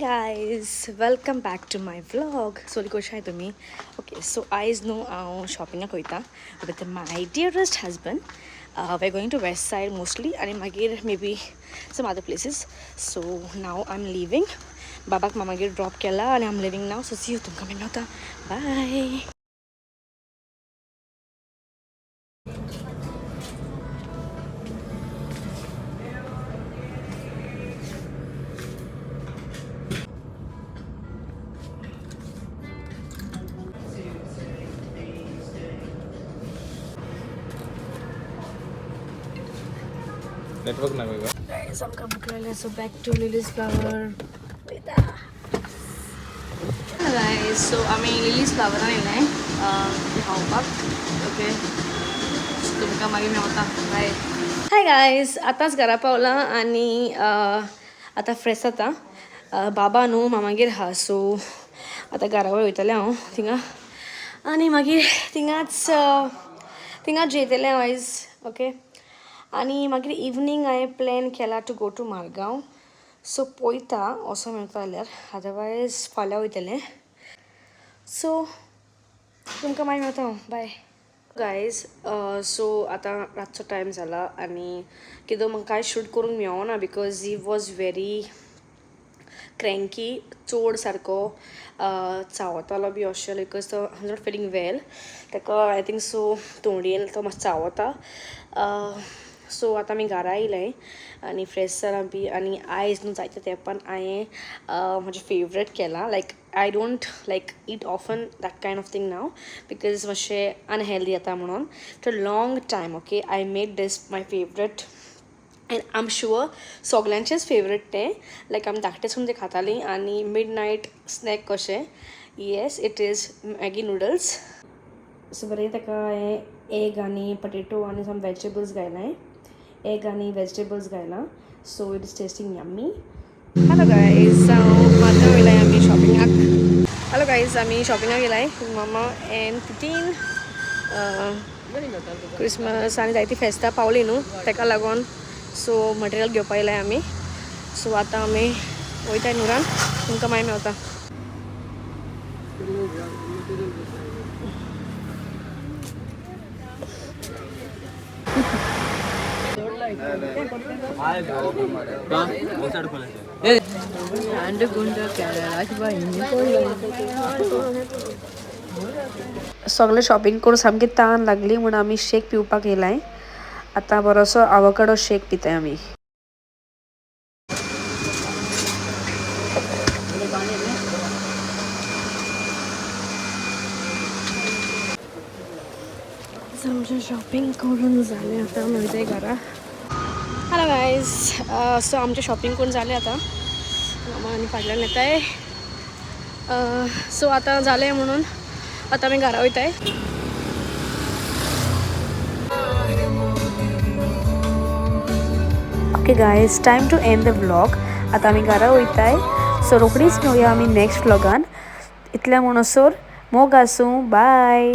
Guys, welcome back to my vlog. So कशें आहाय तुमी? ओके, सो आयज न्हू हांव शॉपिंगाक वयता with my dearest husband. We are going to west side mostly आनी मागीर maybe some other places. So now I am leaving. बाबाक मामागेर ड्रॉप केला आनी I am leaving now. So see you, तुमकां मागीर मेवता. बाय. नेटवर्क ना गो. गायज, आमकां भूक लागल्या, so back to Lily's Flower वयता. गायज, सो आमी लिलीज फ्लावरान येयलाय खावपाक. ओके, तुमकां मागीर मेवता. बाय. हाय गायज, आतांच घरा पावलां आनी आतां फ्रेश जाता. बाबा न्हू मामागेर आहा, सो आतां घरा कडेन वयतलें हांव थिंगा आनी मागीर थिंगाच जेयतलें हांव आयज. ओके, आनी मागीर इवनींग हांवें प्लॅन केला to go to Margao. So पळयता वचों मेळटा जाल्यार, अदरवायज फाल्यां वयतलें. सो तुमकां मागीर मेळटा हांव. बाय गायज. सो आतां रातचो टायम जाला आनी कितें म्हाका कांय शूट करूंक मेळना because he was very cranky. चड सारको चावतालो बी अशें because तो not feeling well. ताका I think so तोंडयेन तो मातसो चावता. सो आतां आमी घरा येयलाय आनी फ्रेश जाला बी. आनी आयज न्हू जायते तेंपान हांवें म्हजें फेवरेट केलां. Like I don't like eat often that kind of thing now because मातशें अनहेल्दी जाता म्हणून. After long time, okay, I made this my favourite and I am sure सगल्यांचेच favourite तें. लायक आमी धाकटें सून तें खातालीं आनी मिड नायट स्नॅक कशें. Yes, it is Maggi noodles. So बरें ताका हांवें एग आनी पटेटो आनी सम वेजिटेबल्स घायलाय, एग आनी vegetables घायलां. So it is tasting yummy. Hello guys, हांव मार्गांव येयलाय आमी शॉपिंगाक. हॅलो गायज, आमी शॉपिंगाक येयलाय, मामा एंड तितीन. क्रिसमस आनी जायतीं फेस्तां पावलीं न्हू, ताका लागून सो मटेरियल घेवपा येयलाय आमी. सो आतां आमी वयताय नुरान, तुमकां मागीर मेवता. सगळें शॉपिंग करून सामकी तान लागली म्हूण आमी शेक पिवपाक येयलाय. आतां बरोसो आवकाडो शेक पिताय आमी. आमचें शॉपिंग करून जालें, आतां आमी वयताय घरा. हॅलो गायज, सो आमचें शॉपिंग करून जालें आतां. मामा आनी फाटल्यान येताय. सो आतां जालें म्हणून आतां आमी घरा वयताय. Okay guys, time to end the vlog. आतां आमी घरा वयताय. सो रोखडीच मेळुया आमी नेक्स्ट व्लॉगान. इतलें म्हणसर मोग आसूं. बाय.